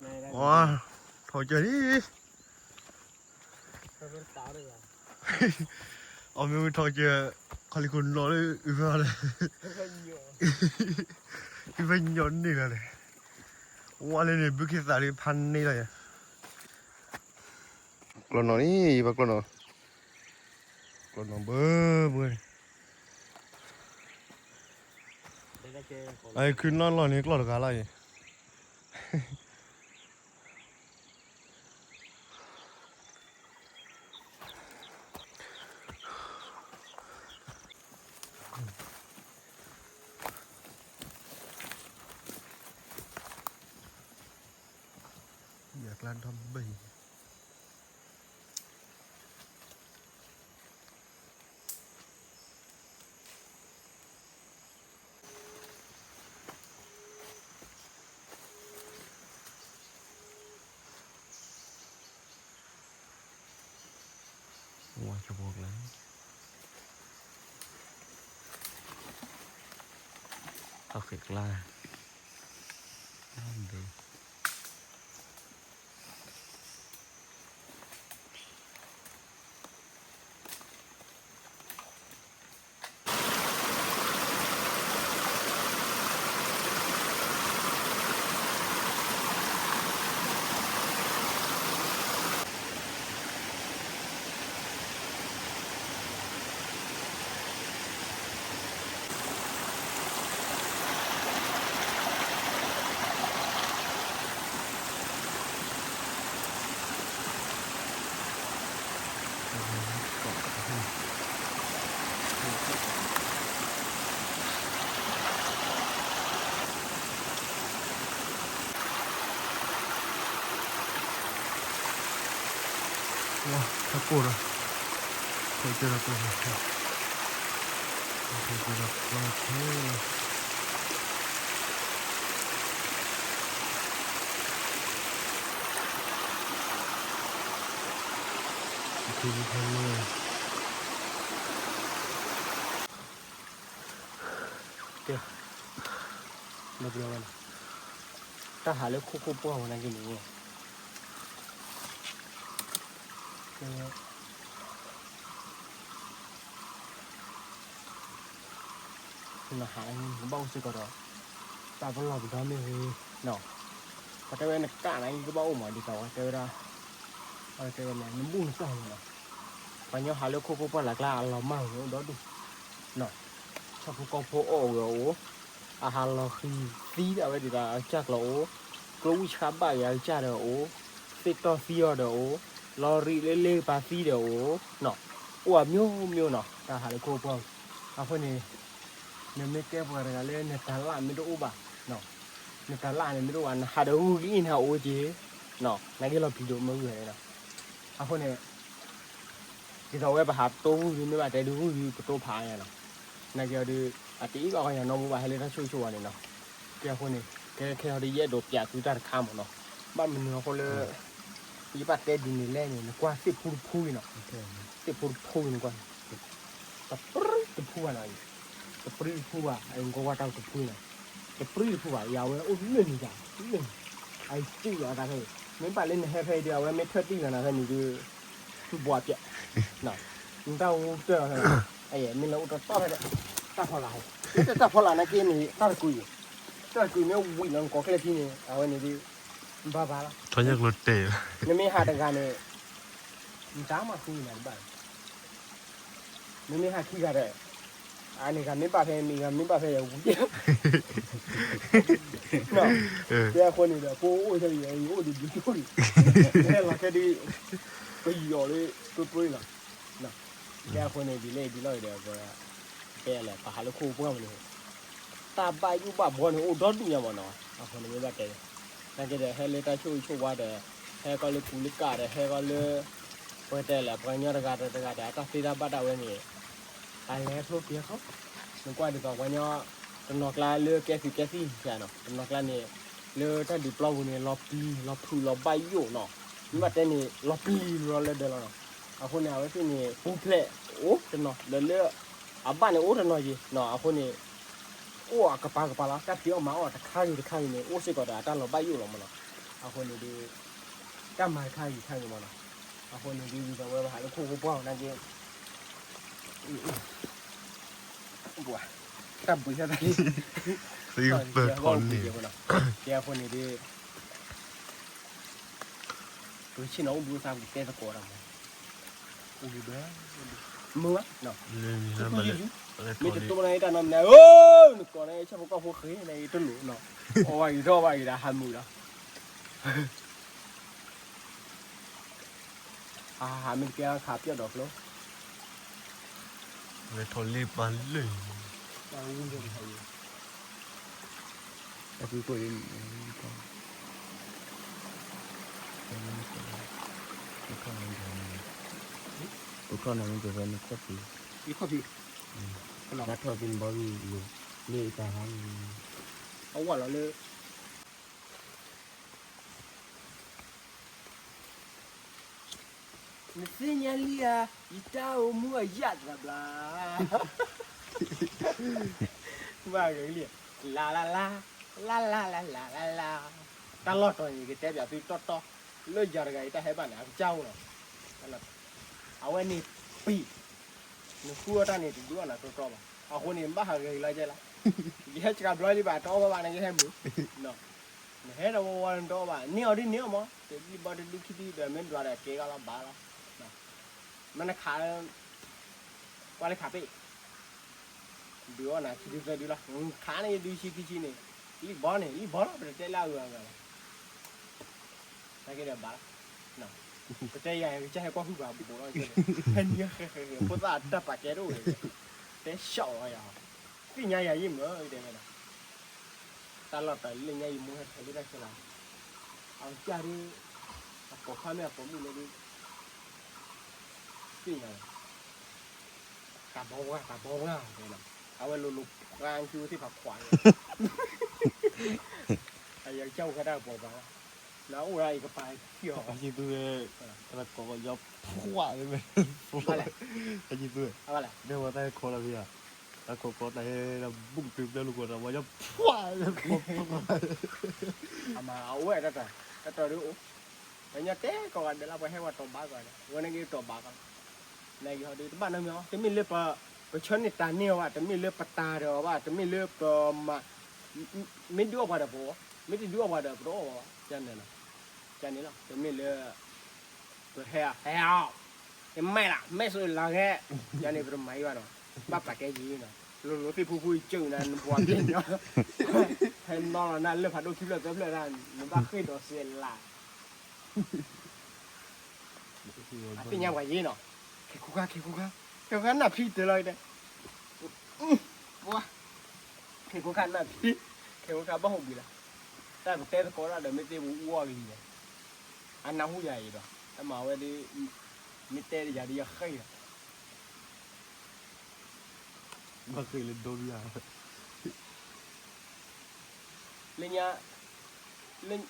အီ, ထီၣ်ကၢၤလံ, အီၣ်မ့ၢ်ဝံၤထီၣ်ကၢၤ, ခီလံခိၣ်နီၤလၢအုၣ်ဖဲလဲၣ်, အုၣ်ဖဲညီန့ၢ်လီၤန့ၣ်, ဝါလၢန့ၣ် ဘုခ့သးလံဖးန့ၢ်လီၤယၤ, ကျီၢ်နီၤန့ၣ် ယဘၣ်ကျီၢ်နီၤ, ကျီၢ်နီၤဘၢဘၢန့ၣ်, အခုနီၢ်လီၢ်န့ၣ်ကျီၢ်တဂၤလီၤအံၤ ယကျါဒီဘ့ၣ်, ဝါကၠီၤပှီၢ်ကျါ, ထီၣ်ဃ့ၢ်ကျါ, ဒ် ဝါ တၢ်ကိၢ်ဒီး, ခိၣ်ကၢတၢ်ကိၢ်, ခိၣ်ကၢတၢ်ကိၢ်ခဲလၢာ်, ကဲ, ဒီပုၢ်ဒီဝဲၢ်န့ၣ်, တၢ်ဟးလၢခိၣ်ခိၣ်ပှၢ်ဝဲနာ်က့န့ၣ်, နဟးလၢန့ၣ် နကဘၣ်အိၣ်စ့ၢ်ကီးဒီး တၢ်ပလီၢ်ပဒီမ့ၢ်ဂ့ၤ, ပှၤတဲဝဲနကးနာ်က့ကဘၣ်အိၣ်မး ဒ်သိးဝဲတဲဝဲဒၣ်, တဲဝဲန့ၣ် နဘူၣ်နတီၢ်မးနီၤ, ပှၤကညီဟးလၢခိၣ်ခိၣ်ပှၢ်လၢ်ကျါ အလီၤမၢ်ဂ့ၤအိၣ်ဒီဒူၣ်, ဆၣ်ဖိကီၢ်ဖိအီၣ်ဂ့ၤအအိၣ်, အဟးလီၤဃံၤသံဒၣ်ဝဲဒ်သိးအကစၢ်ကျိၤအိၣ်, ကျိဝံၣ်ဆှါဘၣ်ဂ့ၤအကစၢ်ဒီးအိၣ်, သ့ၣ်တီၢ်သံအီၤဒီးအိၣ်, လီၤရံးလၢလ့ကပၤသံဒီးအိၣ်, အိၣ်အမျိုးမျိုးနီၤ တၢ်ဟးလၢခိၣ်ပှၢ်, အဃိန့ၣ် နမ့ၢ်ကဲပှၤတဂၤလၢနတၤလၣ်မ့ၢ်တအိၣ်ဘၣ်, နတၤလၣ်န့ၣ်မ့ၢ်တအိၣ်ဘၣ် နဟးဒီးဂုၢ်က့ၤအံၤနဟးအိၣ်က့ၤ, နာ်က့လီၤပျံၤဒိၣ်မ့ၢ်ဂုၢ်န့ၣ်နီၤ, အဃိန့ၣ် ဒ်သိးဝဲပဟးတိၢ်ဂုၢ်ဒုး မ့ၢ်ဘၣ်တဲဒုးဂုၢ်ဒုး ပတိၢ်ဖးညါနီၤ, နာ်က့အီၤဒုး အတအံၣ်ဘၣ်ဃီညါနီၢ်မူဘၣ် ဟဲလၢတၢ်ဆိၣ်ဂ့ၤဆိၣ်ဝါန့ၣ်နီၤ, ကဲအဃိန့ၣ် ကဲခဲအီၤဒုး ယအဲၣ်ဒိးပျးသုတၢ်တခါမးနီၤ, ဘၣ်မနုၤအဃိလၢ ယဘၣ်တဲဒ်န့ၣ်လဲၣ်န့ၣ် နကွၢ်သ့ၣ်ဖူတဖူအံၤနီၤ, သ့ၣ်ဖူတဖူအံၤနကွၢ် တပြံတဖူဘၣ်နီၤ, တပြံတဖူဘၣ် အံၤနကွၢ်ကွၢ်တၢ်တဖူအံၤနီၤ, တပြံတဖူဘၣ် ယၤဝဲအိၣ်လၢန့ၣ်ယၤ, လၢန့ၣ်, အံၤစံၣ်လီၤတၢ်ဖဲအံၤ, မ့ၢ်ဘၣ်လၢနဟဲဖဲအံၤဒီး အဝဲမ့ၢ်ထၢၣ်တံၢ်လီၤနၤဖဲန့ၣ်ဒုး, ဘှးပျဲး, နတၢ်အိၣ်တၢ်လီၤဖဲန့ၣ်, အံၤမ့ၢ်လၢအိၣ်တတီၢ်ဖဲဒီး, တၢ်ဖီလာ်, တၢ်ဖီလာ်နာ်က့န့ၣ် တၢ်တကွံာ်, တၢ်တကွံာ်မ့ၢ်ဝံၤလီၤနကိးကျဲခံန့ၣ် အဝဲန့ၣ်ဒုး, ဘၣ်ဘၣ်လီၤ, နမ့ၢ်ဟးတဂၤန့ၣ်, နတၢ်မၤဃုနၤတဘၣ် မ့မ့ၢ်ဟးခံဂၤဒီး, အန့ၣ်ဂၤမ့ၢ်ဘၣ်ဖဲမ့ၢ်ဂၤ မ့ၢ်ဘၣ်ဖဲယဝံၤ, ကဲအဃိန့ၣ်ဒီး ဖိအိၣ်ထဲအံၤ ယအိၣ်ဒံးဘျုးဒိၣ်ဒံး, ဟဲလီၤခဲဒုး, ပယီၤလၢ ပြၢပြၢလီၤ, ကဲအဃိန့ၣ် ဒ်လဲၣ်ဒ်လဲၣ်ဒီး ပတဲလဲၣ် ပဟးလၢခိၣ်ပှၢ်မးန့ၣ် တၢ်ဘၣ်ယိၣ်ဘၣ်ဘှီန့ၣ် အိၣ်ဒီဒူၣ်ညါမးနီၤ, အဃိန့ၣ်မ့ၢ်ဘၣ်တဲ, နာ်က့ဒီး ဟဲလၢတၢ်ဆိၣ်ဂ့ၤဆိၣ်ဝါဒီး ဟဲကီၢ်လၢပူၤလၢကးဒီး ဟဲကီၢ်လၢ, ပတဲလဲၣ် ပှၤကညီတဂၤဒီးတဂၤဒီး အတၢ်သ့တၢ်ဘၣ်ဒၣ်ဝဲန့ၣ်, အလဲၤဖျိက့ၤခီ, နကွၢ်ဒ်သိးပှၤကညီ, တနီၤကျါလၢကဲသုးကဲသံၣ်နီၤ တနီၤကျါန့ၣ်, လၢတၢ်ဒုးပျီပူၤန့ၣ် လီၤပျံၤလီၤဖုးလီၤဘၣ်ယိၣ်နီၤ, မ့ၢ်ဘၣ်တဲန့ၣ် လီၤပျံၤလီၤလၢဒၢးလီၤနီၤ, အဃိန့ၣ် အဝဲသ့ၣ်န့ၣ် ပူၤဖျဲးအိၣ်တနီၤ ဒီးလၢ, အဘၣ်န့ၣ်အိၣ်တနီၤက့ၤနီၤ အဃိန့ၣ် အိၣ်အကပၤကပၤလီၤ တၢ်ဖံးအီၣ်မၤအီၣ်တခါဂ့ၤတခါဂ့ၤန့ၣ် အိၣ်စ့ၢ်ကီးဒီးအတၢ်လီၤဘၣ်ယိၣ်လီၤမးနီၤ, အဃိန့ၣ်ဒီး တၢ်မၤတခါဂ့ၤခါဂ့ၤမးနီၤ. အဃိန့ၣ်ဒီး ဝံၤဒီးဝဲပဟးလၢခိၣ်ဖိပှၢ်နာ်က့ တၢ်ဘှံးတၢ်သးလံ, ကဲအဃိန့ၣ်ဒီး ပကဆ့ၣ်နီၤအိၣ်ဘှံးအိၣ်သါ ပကတဲသကိးတၢ်မး, အိၣ်ဂ့ၤဘၣ်, မုာ်ဘၣ်, မ့ၢ်တတိၢ်န့ၣ်တၢ်နီတမံၤန့ၣ်, အိၣ် နကိးန့ၣ် ဆၣ်ဖိကီၢ်ဖိဃ့န့ၣ် တလိၣ်နီၤ, အီၣ်ဘၣ်ဂ့ၤထီၣ်ဘၣ်ဂ့ၤဒီး ဟးမုာ်လီၤ. ဟးဟးမ့ၢ်တကဲခးပျီၢ်ဒီးကျိ, ဝဲထီၣ်လ့ပာ်လၢ, အဝံၤဒီး အဝံၤဒီး ပခီၣ်နၤမ့ၢ်ကဝဲနခီၣ်ဖံး, ယခီၣ်ဖံး, ဘၣ်ထီၣ်ဖံးနဘီဘံၣ်လံ, လၢအတၢ်ဟါ, အဝဲလီၤလၢ နသ့ၣ်ညါလံဧါ, ယတၢ်အိၣ်မူအယၣ်သးဘျါ, ဘၣ်ဂ့ၤလံ, လါလါလါ, လါလါလါလါလါလါ, တၢ်လီၢ်တီၤန့ၣ် ယကတဲပၠးသုတီတီ, လၢယၤတဂၤအံၤတၢ်ဟဲဘၣ်န့ၣ် အကစၢ်အိၣ်လီၤ, အဝဲန့ၣ်ပံာ်, နဃုအီၣ်တၢ်န့ၣ် တဒုးအီၣ်နၤတီတီဘၣ်, အဃိန့ၣ် ဘၣ်ဟးဂ့ၤလီၤကဲလီၤ, ယဟဲစှၤဘျီလံဘၣ် တအီၣ်ဘၣ်ဘၣ်န့ၣ် ယဟဲမုာ်, နဟဲဒီးဝီဝီနတအီၣ်ဘၣ်, န့ၢ်အီၤဒ်န့ၢ်အီၤမး, တဒံၣ်ဘီတဒုခံဒုဒီး မ့ၢ်ဒွးဒီးကဲကီလီၤဘၣ်လီၤ, မ့ၢ်နခး ကွၢ်လၢခးပ့ၣ်, ဒုးအီၣ်နၤခံဒုသၢဒုလီၤ, ခးန့ၢ်ဒုဆံခံဆံန့ၣ်, လံၣ်ဘီန့ၣ် လံၣ်ဘီလီၤ ပတတဲလၢအဂၤအဂၤလီၤ, နာ်က့ဒီးဘၣ်လီၤ, ပတဲယၤ ကစၢ်ဟဲကွၢ်ဟုၣ်ပှၤဘူးဘူးလီၤ, ဟဲနံၤဃဲဃဲဃဲ ဖိသၣ်တၢ်ပာ်ကဲတအိၣ်, တဲဆှီလီၤယၤ, သ့ၣ်ညါယၤယံၣ်မး တဲဝဲဒၣ် တၢ်လီၢ်တၢ်လၢညါယမိၢ်ဟဲထဲးလၢတၢ်ဆဲးလၤ, အကစၢ်ဒုး, အပိာ်ခွါမ့ၢ်အပိာ်မုၣ်လၢဒုး, သ့ၣ်ညါ, တၢ်ဘီဝါတၢ်ဘီဝါတဲလီၤ, အဝဲလိၤလိၤဖှါကၠူသ့ၣ်ဖးခွး, အယကစၢ်အိၣ်ဖဲတၢ်ကပီၤပၤလီၤ, နအိၣ်ဒၣ်အံၤကပၤထံၣ်အီၤ, အယံၤသူဝဲ, တၢ်ကီးကယီဖှၣ်လၢမဲာ်, အယံၤသူဝဲ, မ့ၢ်ဝဲတၢ်ဟဲခီလီၤဖဲယၤ တၢ်ခိးကီတၢ်ဟဲဒီး ဘူးကတုၤဖျဲၣ်လိာ်ကွီၢ်ဒီး ဝဲယီၤဖှၣ်, အဝဲတၢ်တၢ်, တၢ်တၢ်ဒုးအိၣ်, ပညီတဲကီးဂၤဒဲးလၢပှၤဟဲဝဲတီၤဘၣ်ကီးဒီး ဝဲန့ၣ်က့ၤတီၤဘၣ်ကီး, နကဟီဒုး တဘၣ်နီတမံၤအီၤ တမ့ၢ်လၢပ, ပဆၢန့ၢ်တၢ်န့ၢ်အီၤဘၣ် တမ့ၢ်လၢပတၢ်ဒီးအီၤဘၣ် တမ့ၢ်လၢပမၤ, မ့ၢ်ဒုးအီၣ်ပှၤဒီးပအီၣ်, မ့ၢ်တဒုးအီၣ်ပှၤဒီးပတအီၣ်ဘၣ်, ကန့ၣ်လီၤ, ကန့ၣ်လီၤ တမ့ၢ်လၢ ပဟဲအီၤ, ဟဲအီၤ, ယမဲာ်လၢ် မဲာ်စၢၤလၢ်ဂဲၤ, ယန့ၣ်ပတမၤအံၤဘၣ်နီၤ, ဘၣ်ပာ်ကဲယံၤနီၤ, လိၤလိၤသ့ၣ်ဖူဖူယကၢနၤ နပှၤကညီ, ဟဲနီၤလီၤနၤလၢဖးဒိၣ်ခံဖျၢၣ်သၢဖျၢၣ်ဒၣ်, နဘၣ်ဃ့ၢ်ဒီးစဲးလၢ်, အသ့ၣ်ညါပှၤယံၤနီၤ, ခဲခိၣ်ခါ ခဲခိၣ်ခါ, ခဲခိၣ်ခါနၢ်ဖံတၢၢ်လီၤတဲ ခဲခိၣ်ခါနၢ်ဖံ, ခဲခိၣ်ခါဘၣ်ဟိဘံးလီၤ, တၢ်ပတဲသကိးတၢ်ဒီး မ့ၢ်သ့ၣ်ပအူအီၣ်ကလံၤဒီး, အနၢ်ဟူယၤအံၤဒီး, တၢ်မၤဝဲဒၣ်, မ့ၢ်တဲဒီးယၤဒီးယဃ့ၢ်လီၤ, ဘၣ်ဃ့ၢ်လၢဒိဘံယၤ, လၢညါ, လၢ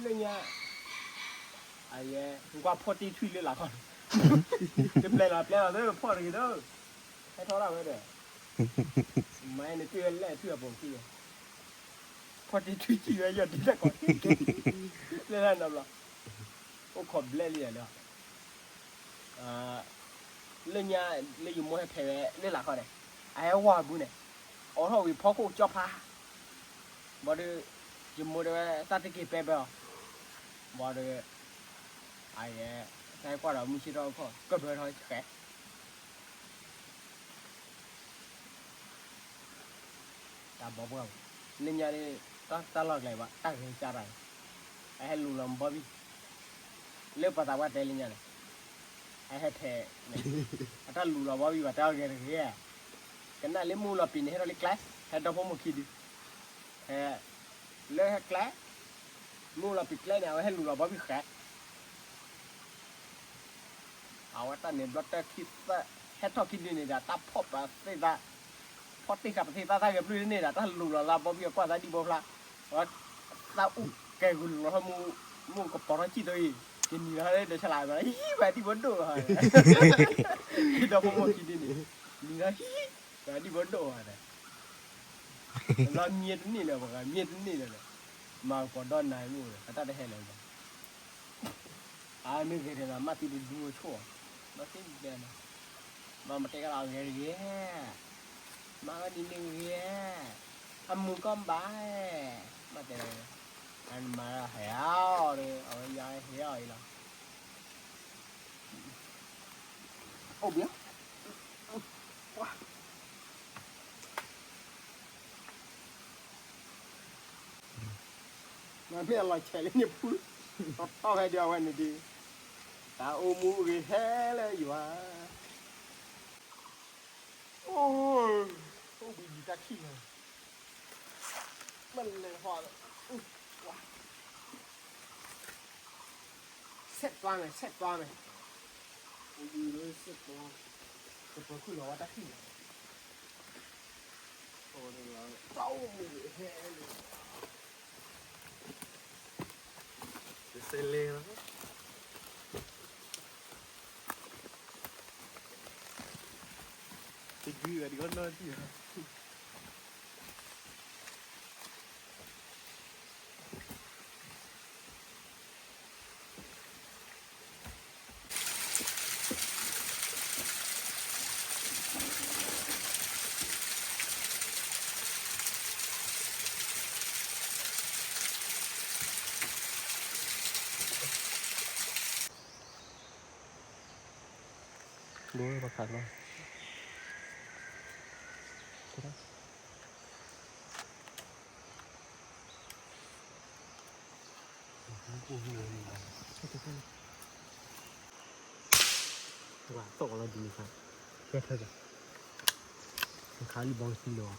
လၢညါ, အယဲ, ကွၢ်ဖီၣ်တ့ၢ်ထွံၣ်လၢလာ်ခီ, တပျဲလီၤပျဲလီၤသၢဖီၣ်တဂ့ၤသၢ, ဟဲထီၣ်ဒၣ်ဝဲဒီး, မၤနတ့ၢ်ဝဲလဲၣ်ထွံၣ်အပိာ်ခံ, ဖီၣ်တ့ၢ်ထွံၣ်ကံၣ်ဝဲယီၢ်တ့ၢ်တၢ်ကီး, လၢလၢနီတဘျီ, အိၣ်ခိးဘျဲၣ်လံယၤလၢ လၢညါ, လၢယမိၢ်ဟဲထဲးဝဲလၢလာ်ခီန့ၣ်, အဟဲဝီၤဘုန့ၣ်, အိးထီၣ်ဝံၤဖီခိၣ်ကၠီဖး, ဘၣ်ဒီး, ယမိၢ်တဲဝဲသးတက့ၤပဲဘၢအီၤ, ဘၣ်ဒီး, အယဲ, သးဟဲကွၢ်ဒီးမုၢ်ဆ့ၣ်ထီၣ်ခီၣ် ကၢၢ်ဘၢထီၣ်ဃဲ တၢ်ဘီပှၢ်ဘၣ်, လၢညါဒ်, တၢ်လီၢ်ကျဲဘၣ် တၢ်ဂဲၤကၢ်တၢ်န့ၣ်, အဟဲလူၤလီၤဘီဘံၣ်, လၢပှၤသးပှၢ်တဲလၢညါန့ၣ်, အဟဲထဲးန့ၣ်, အတၢ်လူၤလီၤဘီဘံၣ်ဘၣ် တၢ်ဂဲၤတဂ့ၤ, ကနၣ်လၢမုၢ်လီၤပံၤန့ၣ် ဟဲထီၣ်လၢကျဲ, ဟဲဒီဖိမိၢ်ခံဒု, ဟဲ, လၢဟဲကျဲ, မုၢ်လီၤပံၤကျဲန့ၣ် အဝဲဟဲလူၤလီၤဘီဘံၣ်ဃဲ အဝဲတၢ်န့ၣ်ဘျီတၢ်ခံသၢ, ဟဲထီၣ်ခံဒုန့ၣ်ဒီး တၢ်ဖီၣ်ပာ်သ့ၣ်သး, ဖီၣ်တ့ၢ်ဃာ်ပသ့ၣ်သး သးဂဲၤပျုၢ်တန့ၢ်ဒီး တၢ်လူၤလီၤသးဘီဘံၣ်အကွၢ်သးဒံၣ်ဘီဖျါ, သးအူကဲဂုာ်လူၤလီၤထီၣ်မူ, မူကပီၤထီၣ်စံၣ်သိအံၤ, ကနံၤလီၤလၢဒၢးဆလးဘၣ် ဟံၣ်ပှၤဒံၣ်ဘီဒိၣ်လီၤ, ဒီဖိမိၢ်ခံဒုန့ၣ်, နံၤလီၤဟံၣ်, ပှၤဒံၣ်ဘီဒိၣ်လီၤ, လီၤမံတန့ၢ်လၢၤ ပှၤမံတန့ၢ်လၢၤလၢၤ မၤကပီၤဒီနၤအိၣ်ဒီး အတၢ်တဟဲလၢၤဘၣ်. အမ့ၢ်ဂဲၤတဂၤ မၤသံတဒူအဆိၣ်, မၤသံတဒူ, မၤမတဲကလီၤဂဲၤတဂ့ၤ, မၤဝဲဒ်န့ၣ်ဂ့ၤ, အမုာ်ကီၢ်ဘၣ်, မၤတဲ, အမၤဟဲအီၤဒီး အဝဲယၤဟဲအီၤအံၤလီၤ. အိၣ်ဘၣ် မ့ၢ်အလီၤဆဲးလံန့ၣ်ဖု, တီတီဖဲဒုးအဝဲန့ၣ်ဒုး, တၢ်အိၣ်မူဂ့ၤဟဲလၢယွၤ, အိၣ်ဘှံးယံၤတၢ်ထံၣ်လီၤ, မ့ၢ်လဲၤဟီၣ်လီၤ, ဆဲးပှၢ်မဲာ် ဆဲးပှၢ်မဲာ်, အိၣ်ဘှံးလၢဆဲးပှၢ်, ကပၢၤခုၣ်လီၤဝဲတၢ်ထံၣ်လီၤ, တၢ်အိၣ်မူဂ့ၤဟဲလၢ တစဲးလဲၤလီၤ, တဂုၤဂၤဒံးကီးနီၢ်ထံၣ်လီၤ. ဘိဘၣ်ခးလီၤ, ဝါသီၣ်လီၤဒ်န့ၣ်ခါ, ကဲထဲကဲ, နခါလံဘီကသံလီၤ.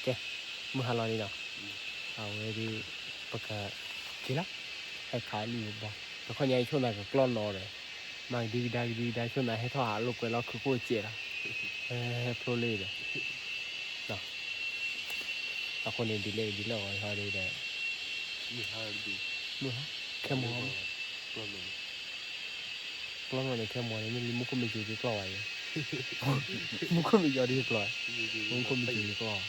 ကဲ, မုၢ်ဟါလီၤလံနီၤ, အဝဲဒ် ပကက့ၤလီၤ, ဟဲခးလံာ်ဘီ, တခီညါအံၤဆိၣ်နၤကကျီၢ်နီၤဒီး, မၤကဒံကဒါကဒံကဒါ ဆိၣ်နၤဟဲထီၣ်ဟးလိာ်ကွဲလီၤခုခိၣ်စဲးလီၤ, ဟဲဖျိလံဒီး အဃိန့ၣ် ဒ်လဲၣ်ဒ်လဲၣ်အီၤဟီဒ်ဒီး, မုၢ်ဟါ, ခဲမုၢ်ဟါ, ကျီၢ်နီၤန့ၣ် ခဲမုၢ်ဟါန့ၣ် မ့ၢ်လံမူခိၣ်မ့ၢ်စူၤဒ်ကျီၢ်ဘၣ်ယဲ, မူခိၣ်မ့ၢ်စူၤဒ်ကျီၢ်, မူခိၣ်မ့ၢ်စူၤဒ်ကျီၢ်.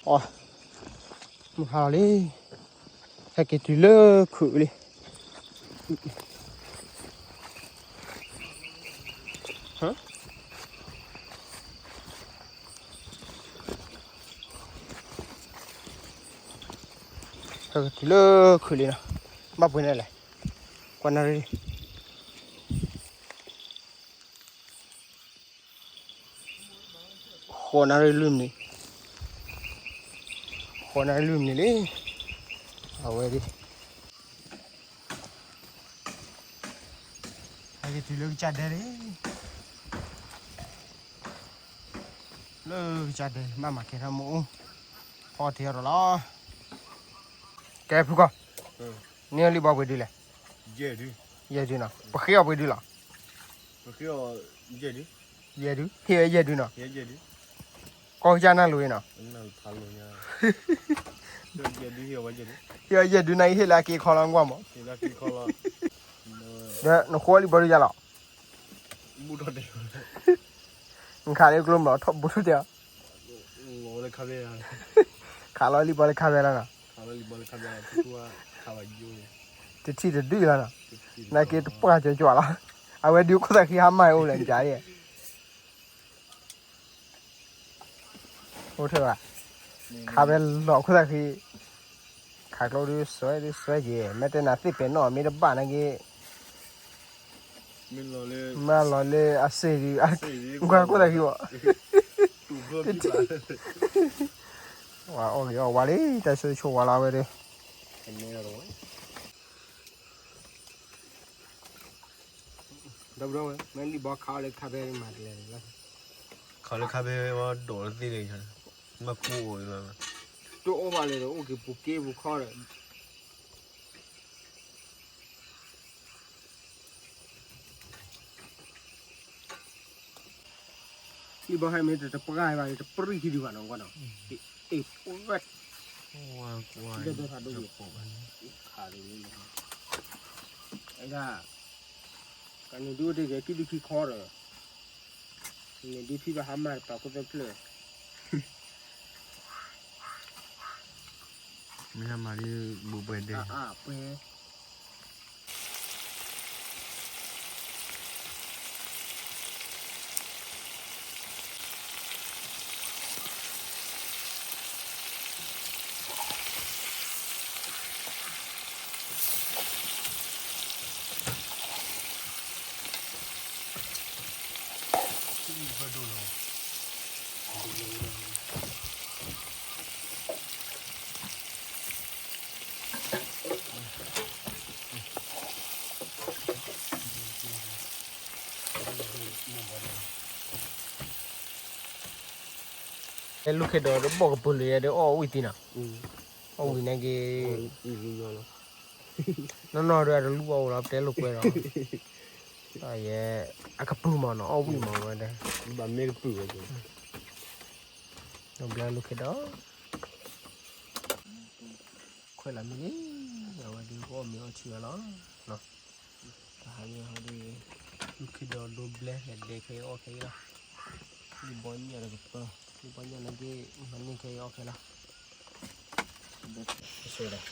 အီ, မုၢ်ဟါလီၤလံ, ဟဲက့ၤတုၤလၢခုးလံ. ဟဲက့ၤတုၤလၢခုးလံနီၤ, ဘၣ်ပှဲၤန့ၣ်လဲၣ်, ကွၢ်နၣ်ရံၣ် ဃိးနၣ်ရံၣ်လွံၢ်မံးနံး, ဃိးနၣ်ရံၣ်လွံၢ်မံးနံးလံ, အဝဲဒ် ဟဲက့ၤတုၤလၢကစၢ်ဒဲလံ, လၢကစၢ်ဒဲ ဘၣ်မၤကဲထီၣ်မ့ၣ်အူ, ဖီထံအီၤဒီးလီၤ. ကဲဖုကီၢ်, နလံၣ်ဘီပှ့ၤဒုလဲၣ်, ယဲၢ်ဒုနီၤ, ပဃ့အီၤပှ့ၤဒုလီၤ, ယဲၢ်ဒု, ဟ့ၣ်ဝဲယဲၢ်ဒုနီၤ, ကီၢ်ကစၢ်နၢ်လိၤအံၤနီၤ, ဟ့ၣ်ဝဲယဲၢ်ဒုန့ၣ် ဟ့ၣ်လၢအက့အခီလီၤကွၢ်မး, ဒီးနဃိလံၣ်ဘီဒုယါလီၤ, နခးလၢကျိမး ထီၣ်ဘူးထူၣ်တဲအီၤ, ခးလီၤလံၣ်ဘီလၢခါဖဲလီၤနီၤ, တထံၣ်တဒုလီၤနီၤ, နာ်က့တပှၢ်ကၠွၤကၠွၤလီၤ, အဝဲဒုးခိၣ်သၣ်ဃံဟါမၢ်အိၣ်လဲၣ်န့ၣ်, အိၣ်ထဲဘၣ်, ခါဖဲလီၤခိၣ်သၣ်ဃံ, ခးကျိဒုးစွဲဒုးစွဲက့ၤ မ့ၢ်တဲနၤသ့ၣ်ပဲာ်နီၣ်မ့ၢ်တဘၣ်နာ်က့ မ့ၢ်လီၤလၢအစ့ၢ်ဒုး, ကွၢ်ခိၣ်သၣ်ဃံဘၣ်, တထံၣ်, ဝါအီၣ်ဂ့ၤအီၣ်ဝါလံ တၢ်ဆိဆိဝါလီၤဝဲဒၣ်, ဒီပုၢ်ဒီဝဲၢ် မ့ၢ်လံၣ်ဘီခးအီၤလၢခါဖဲမၤတလဲၣ်, ခးလၢခါဖဲဝဲဒိးလၢသ့ၣ်န့ၣ်, မ့ၢ်ကူအိၣ်, တအိၣ်ဘၣ်လၢၤဒီး အိၣ်က့ၤပူၤက့ပူၤခီဒီး လံၣ်ဘီဟဲမ့ၢ်တပှၢ်ဘၣ် တပြံၣ်ခံဒုဘၣ်နီၤ, ကွၢ်နီၤ, အ့ၣ်, လၢဒိၣ်ထးဒိၣ်က့ၤ, ခးလံ, အဲဒၣ်, ကန့ၣ်ဒုအိၣ်တ့ၢ်က့ၤ ခံဒုခံခီဒီး, န့ၣ်ဒုထံၣ်ဘၣ်ဟါမၢ်တပာ်ခိၣ်သၢဖျၢၣ် မ့ၢ်မၤဒ်ဘူးပှဲၤဒဲး, အဲ လူၢ်ခ့ဒီး တဘီၣ်ကပၤလၢယဲဒၣ်အီၣ်ဝံၣ်သံနီၤ, အီၣ်ဝံၣ်န့ၣ်က့ၤ, နီၢ်နီၢ်ဒီး အတလူၢ်အီၣ်ဝံၣ်လီၤ ပတဲလိာ်ကွဲဒီး, ယဲ, အကပုၢ်မးနီၤ အီၣ်ဝံၣ်မးဝဲဒၣ်, ဘၣ်မ့ၢ်ကပုၢ်ဝဲ, ဒီးဘျါလူၢ်ခ့ဒီး ခွဲးလီၤမ့ၢ်ဂ့ၤ, အဝဲဒုးကအီၣ်မ့ၤအီထံအီလီၤ, တဟါညါဟီဒုး, လူၢ်ခ့ဒီးဒိဘျဲၣ်လဲၤဒဲးခဲအံၤအီၣ်ခဲအံၤလီၤ, လံၣ်ဘီညၣ်ဒီးကပၢ, လံၣ်ဘီညၣ်န့ၣ်က့ၤ မၤန့ၢ်ခဲအံၤအီၣ်ခဲလီၤ, ဆိဒီး,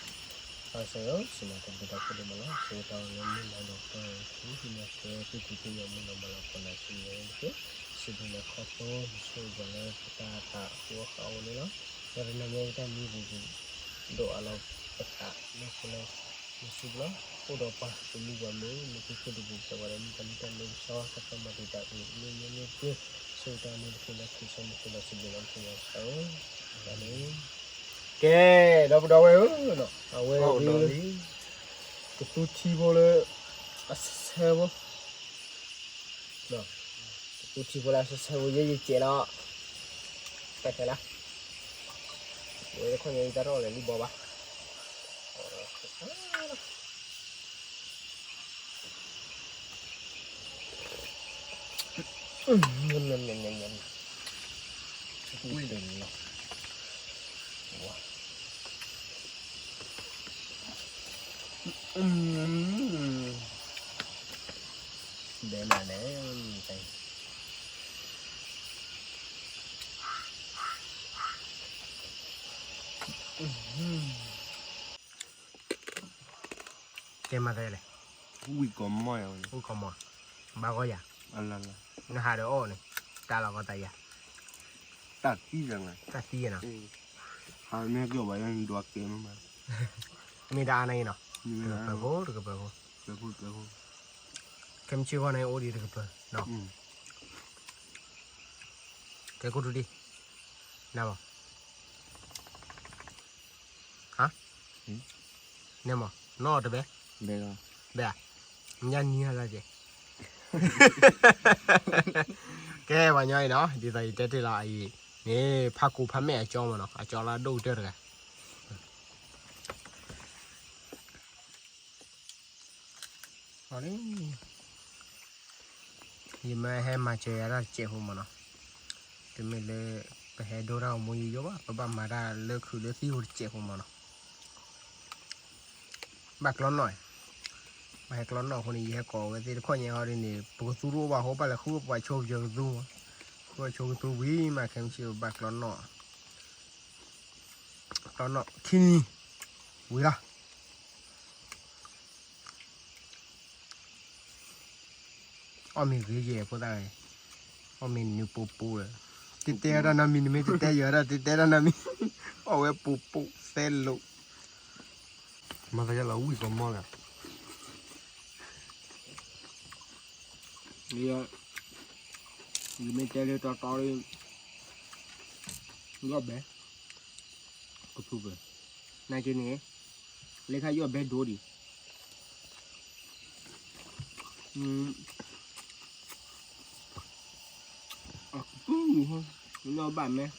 အဆၢယိၤ စံးမၤတၢ်ဘျုးတၢ်ဖှိၣ်ဒိၣ်မးလီၤ, ဆိတၢ်အီၣ်လၢမုၢ်နၤဒီးပၢ်, ဟံၣ်နၤတဲ ပှၤကူပှၤကညီမုၢ်နီၤမၤလၤကပီၤနၤဆူညါတက့ၢ်, စံးဘျုးနၤခီဖျိ နဆိၣ်ဂ့ၤပှၤလၢပတၢ်သးအဃိအဃၣ်အိၣ်န့ၣ်လီၤ, ဒီးတနၤညါအံၤတၢ်မံပူၤပူၤ ဒိးအးလီၤပသးလၢဃိလၢ နစုပူၤလီၤ, အိၣ်ဒီးပှၤတမံၤပှၤမုာ် နသုခိၣ်ဒူပူၤ ပှၤဒီးမုၢ်တနံၣ်တၢ်လၢကဆီ တၢ်ကီမၤတံာ်တာ်အုး မ့ၢ်မ့ၢ်မ့ၢ်ပှ့ၤ ဆိတၢ်န့ၣ်တက့ၢ်လၢခရံာ်စီမံၤတက့ၢ်လီၤ စံးဘျုးလီၤခရံာ်အီၤ အၢ န့ၣ် ကဲ ဒီပုၢ်ဒီဝဲၢ်ဧၢ, အဝဲဒၣ် ကသူထံဖိလၢ အဆၢဆၢဖိ ကသူထံဖိလၢအဆၢဆၢဖိ ယဲယကဲလီၤ, တၢ်ခဲလၢာ်, ဝဲတခီညါအံၤတၢ်ထီၣ်လဲၤလံဘီဘၣ် ဒဲးနၤန့ၣ် တဲမၤသးလဲၣ်, ဝံၣ်ကီၤမီၢ်ယၤ, ဝံၣ်ကီၤမီၢ်, ဘၣ်ဂီၢ်ယၤ, အလၢလၢ, နဟးဒီးအီၣ်န့ၣ်, တၢ်လီၤကီတၢ်ယၤ, တၢ်သံယၤ, တၢ်သံယၤနီၤ, ဟးမ့ၢ်ကီၤဘၣ်ယၤန့ၣ်ဒွးကဲမး, မ့ၢ်တၢ်အါန့ၣ်နီၤ, တကပၢၤဖိ, တကပၢၤဖိ, ခဲမုၢ်ဆ့ၣ်ဂီၢ်န့ၣ်အိၣ်ဒံးတကပၢၤနီၤ, ကဲကိၣ်ထူဒံး, နဘၣ် ဟါ, န့ၣ်မး နီၢ်တဘဲ, ဘဲဧါ, ညါနံၤဟါလၢကဲ, ကဲပှၤညီအံၤနီၤ ဒ်သိးယတဲတ့ၢ်လီၤအံၤ, န့ၣ် ဖးကူဖးမဲာ်အကၠီမးနီၤ အကၠီလၢအဒိၣ်ကတၢၢ်တဂၤ ယမ့ၢ်ဟဲမၤစၢၤယၤတၢ်တစဲးဖိမးနီၤ, တမ့ၢ်လၢ ပဟဲဒိတၢ်အိၣ်မူယိယိဘၣ် ပဘၣ်မၤတၢ်လၢခုးလၢသံဖိတစဲးဖိမးနီၤ, ဘၣ်ကျီနီၣ်, ဘၣ်ဟဲကျီနီၣ်အဃိန့ၣ် ယဟဲကိးဝဲသ့ၣ်တခီညါဟီဒ်န့ၣ် ပကသူတအိၣ်ဘၣ်အဃိ ဘၣ်လဲၤဃုပှၤဆိကစၢၤကသူမး, ဃုပှၤဆိကသူဝံၤမး ခဲမုၢ်ဆ့ၣ်ဘၣ်ကျီနီၣ်, ကျီနီၣ်ခံနံၤ, ဝံၤလီၤ အီၣ်မ့ၤဂ့ၤယဲၢ်ဖိသၣ်ဂ့ၤ, အီၣ်မ့ၤနုာ်ပူၤပူၤလၢ, တတဲတၢ်နီတမံၤ နမ့ၢ်တတဲယၤဒၣ် တတဲတၢ်နီတမံၤ, အီၣ်ဝဲပူၤပူၤသဲလိာ်, မၤသးယလီၤဝံၣ်ကီၤမီၢ်လၢ ယမ့ၢ်တဲလၢတီတီလၢ ယီၣ်ဘဲ ကဖုပၢၤ, နာ်က့န့ၣ် လၢခါယီၣ်ဘဲဒိဒံး, အကပုၢ်, လီၢ်ဘၣ်မ့ၢ်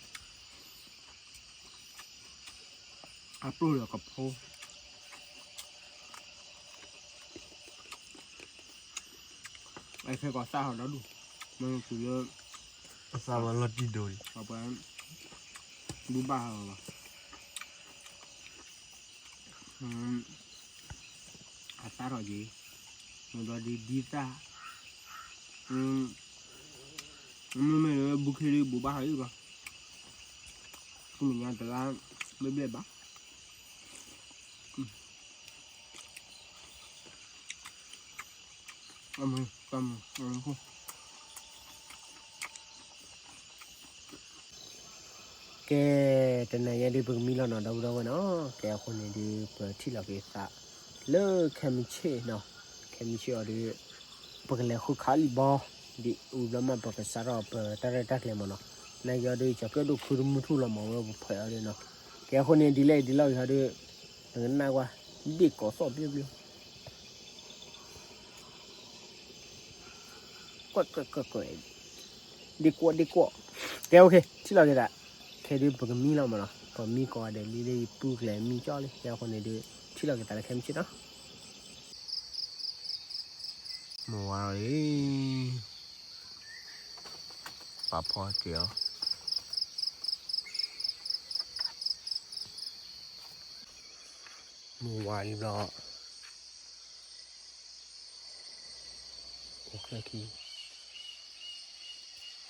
အပျိၢ်ဒီးကဖိ အခဲကီးသၣ်ဟီဒီဒူၣ်, မ့ၢ်တုၤလၢ အသၣ်ဝဲလီၤတံၢ်ဒိလံ, ပှၤ ဒူဘၣ်ဟီလီၤ, အသၣ်ထီၣ်က့ၤ, မ့ၢ်ဘျီဒ်ဒ်သၣ်, မ့မ့ၢ်လၢဘူးခ့လံဘူးဘၣ်ဟီအံၤဘၣ်, ဆူမဲာ်ညါတလါဘျဲၣ်ဘျဲၣ်ဘၣ် ကဲ, တနၤညါဒ်ပကမံလီၤနီၤ ဒီပုၢ်ဒီဝဲၢ်နီၤ, ကဲအဃိန့ၣ်ဒ်ပထံၣ်လီၤက့ၤသး လၢခဲမုၢ်ဆ့ၣ်နီၤ, ခဲမုၢ်ဆ့ၣ်အီၤဒ် ပကလဲၤဃုခးလံာ်ဘီ, ဒ်အံၤဘျီမးပကစးထီၣ်ပတၢ်ရဲၣ်တၢ်ကျဲၤမးနီၤ, နာ်က့အီၤဒ် ကၠီၤကၢၣ်ဒိၣ်ခုတမုၢ်ထူၣ်လီၤမးဝဲပဖှဲးအီၤဒ်နီၤ, ကဲအဃိန့ၣ်ဒ်လဲၣ်ဒ်လဲၣ်အံၤဟီဒ် နကနၣ်ကွၢ်, ဒ့ၣ်ကိးသီၣ်ဘျ့ဘျ့ ကွဲးကွဲးကွဲးကွဲး, ဒ့ၣ်ကွီၣ်ဒ့ၣ်ကွီၣ်, ကဲ okay ထံၣ်လီၤက့ၤသး, ခဲဒ်ပကမံလီၤမးနီၤ, ပမံကိးဂၤဒဲးလံလၢယပုၢ်ကျဲမံကၠီလံ, ကဲအဃိန့ၣ်ဒ် ထံၣ်လီၤက့ၤသးလၢခဲမုၢ်ဆ့ၣ်နီၤ. မုၢ်ဝါထီၣ်လံ, ပာ်ဖီတ့ၢ်အီၤ, မုၢ်ဝါလံဘျီ အိၣ်ချၢခံ,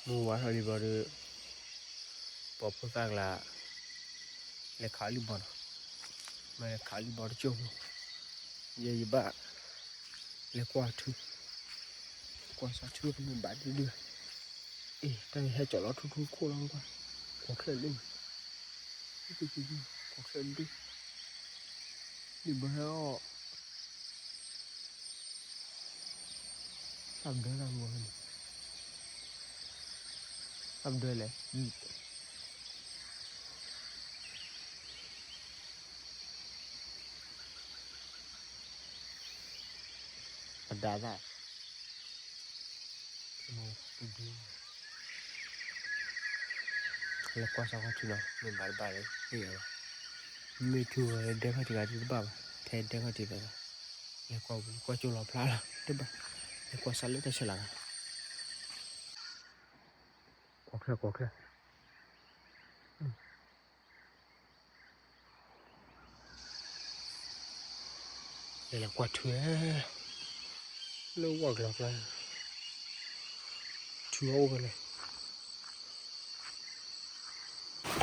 မုၢ်ဝါထီၣ်လံဘျီဒီး ပှၤဖိသၣ်ကျါ လဲၤခးလံာ်ဘီနီၤ, မ့ၢ်လဲၤခးလံာ်ဘီတကၠိၢ်ဖိ, ယဲယဘၣ် လဲၤကွၢ်ထူ, ကွၢ်စးထူမ့ၢ်ဘၣ်ဒုဒု, အ့ တၢ်ဟဲကၠီလီၤထူထူခိၣ်လီၤကွၢ်, ကွၢ်ချၢၣ်လံ, ကွၢ်ချၢၣ်ဒု, ဒ်ဘၣ်ဟဲအီၣ် တၢ်ဘျၢတၢ်ဂီၤန့ၣ်, တၢ်ဘျၢလဲၣ်, အဒၣ်သၣ်, လဲၤကွၢ်စးကွၢ်ထူနီၤ, မ့ၢ်ဘၣ်တဘၣ်လၢ မ့ၢ်ထူဂၤဒဲခီၣ်ထံးဂၤတဘၣ်ဘၣ်, ထဲဒဲခီၣ်ထံးသး, လဲၤကွၢ်ဝံၤကွၢ်ကၠိလီၤဖျါလီၤ တဘၣ်, လဲၤကွၢ်စးလၢတၢ်ဆဲးလၤဂၤ ကွၢ်ချၢၣ်ကွၢ်ချၢၣ်, လဲၤကွၢ်ထူ, လၢဝီၢ်ကျီၤကျါ, ထူအိၣ်ဖဲလဲၣ်,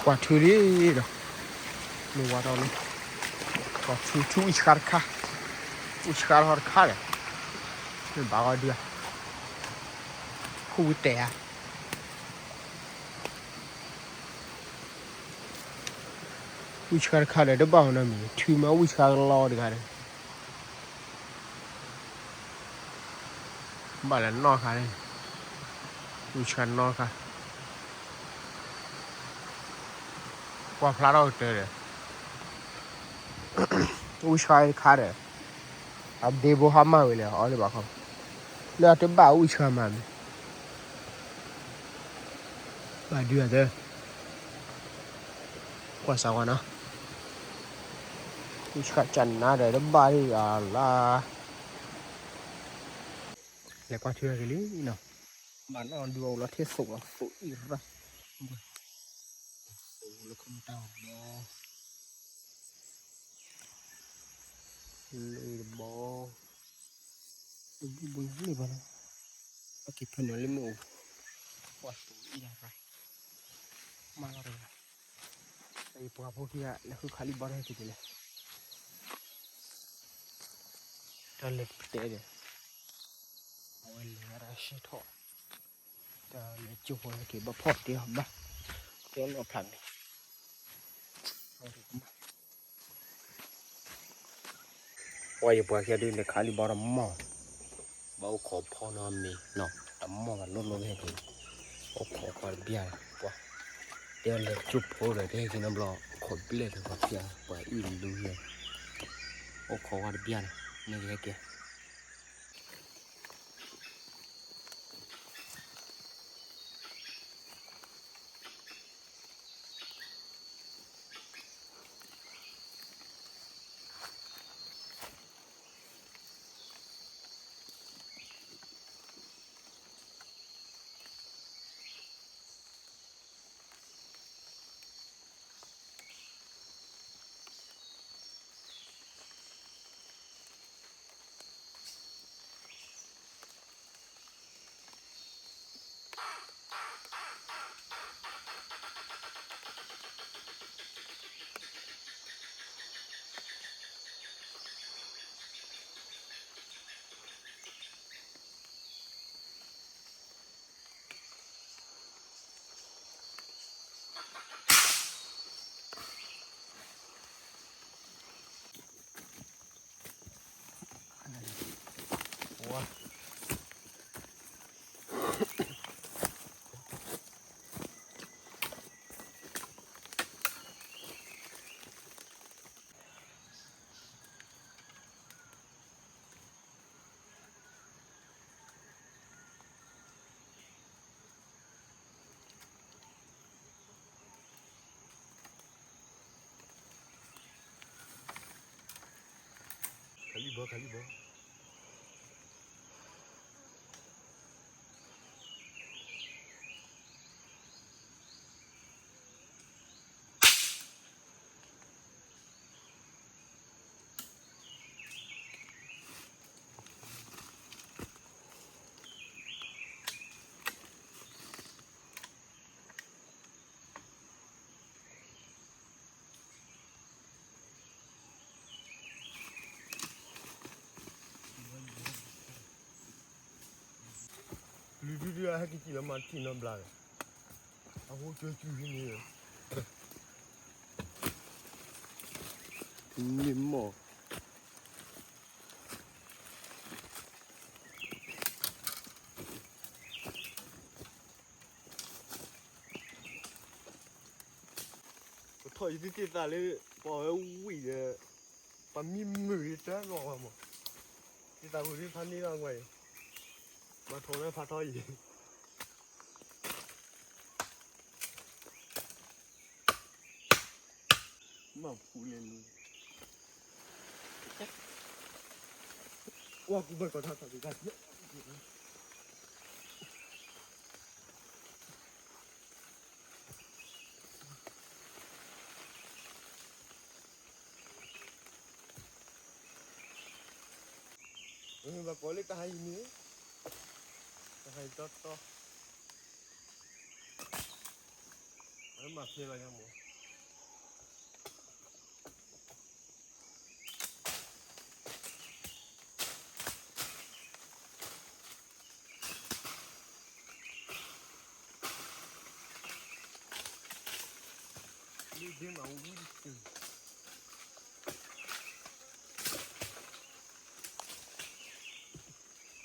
ကွၢ်ထူလံဒီး, မ့ၢ်ဝါထီၣ်လံ, ထူထူဝံၣ်ဆှါတခါ, ဝံၣ်ဆှါထီၣ်တခါဒီး, မ့ၢ်ဘၣ်ဂီၢ်ဒုးဧါ, ခိၣ်ဝံၣ်တဲာ်ဧါ, ဝံၣ်ဆှါတခါဒီး တဘၣ်အီၤနီတမံၤ, ထုးမ့ၢ်ဝံၣ်ဆှါကလီတဂၤဒီး ဘၣ်လၢနီၢ်ခါန့ၣ်, ဝံၣ်ဆှါနီၢ်ခါ, ကွၢ်ဖျါထီၣ်ကတၢၢ်ဒီး, ဝံၣ်ဆှါတခါဒီး, အဒ့ဘိဟါမၢ်ဝဲလဲၣ် အီၤလၢဘၣ်ခီ, လၢအတဘၣ်ဝံၣ်ဆှါမးမ့ၢ်, ဘၣ်ဒုးအသၢ ကွၢ်စးဝါနီၤ, ဝံၣ်ဆှါကနါဒီးတဘၣ်ဒံးအလါ, လဲၤကွၢ်ထံဂ့ၤလံနီၤ, ဘၣ်နီၢ်ဒုးအအိၣ်လီၤထံသိးလီၤ သိးအံၣ်ရၣ်, သိးလၢခီမတၢ်ဘီ, လၢတဘီ, တဘီဘီလၢဘၣ်နီၤ, အက့ၤဖဲန့ၣ်လၢမ့ၢ်အိၣ်, ကွၢ်သိးအံၣ်ရၣ်, မၤလီၤတဂၤ ယပှၤဖိခံဂၤ လဲၤဃုခးလံဘီထီၣ်ဟဲက့ၤက့ၤလဲၣ်, တၢ်လဲၤပတဲဒီး, အဝဲလဲၤရၣ်ရှဲထီၣ်, တၢ်လဲၤကၠိဖိဟဲက့ၤဘၣ်ဖီၣ်တဲအီၤဘၣ်, တဲနီၢ်ဖျါန့ၣ်, ပှၤယပှၤခံဂၤဒုး လဲၤခးလံဘီတမီၢ်, ဘၣ်အိၣ်ခိးဖီနီၤမ့ၢ်နီၤ တမီၢ်ဘၣ်လိၣ်လိၣ်ဟဲက့ၤ, အိၣ်ခိးကွၢ်တဘျၣ်လီၤ, ပှၤ, တဲလဲၤကၠိဖိဒီး တဟဲက့ၤနီတဘျီ ခိးဘျဲၣ်လၢပှၤဖျါ ပှၤအံၣ်လူၤယဲ, အိၣ်ခိးကွၢ်တဘျၣ်လီၤ မ့ၢ်ကဟဲက့ၤ ခးလံဘီ ခးလံဘီ လုၢ်ဒုဒုအဟဲက့ၤကံၣ်လီၤမးထံၣ်နီတဘျီဒီး အဃိကၠီကုန့ၣ် န့ၣ်မီၢ် ပထီၣ်ယသ့ၣ်သးလၢ ပှၤဝဲဝံၣ်ဒီး ပှၤမံမုာ်ယတၢ်လီၤဝဲမး သ့ၣ်သးဝံၣ်ဒ်ဖးန့ၢ်လီၤဝဲအံၤ မၤထီၣ်လၢဖးထီအံၤ မၤဖူလဲၤလူၤ ကွၢ်ကူဘၣ်ကီးထီၣ်သးက့ၤတၢ် ဘၣ်ကိးလၢတၢ်ဟါအံၤန့ၣ် တၢ်ဟါအံၤတီတီ အမၤဖျဲလီၤညါမး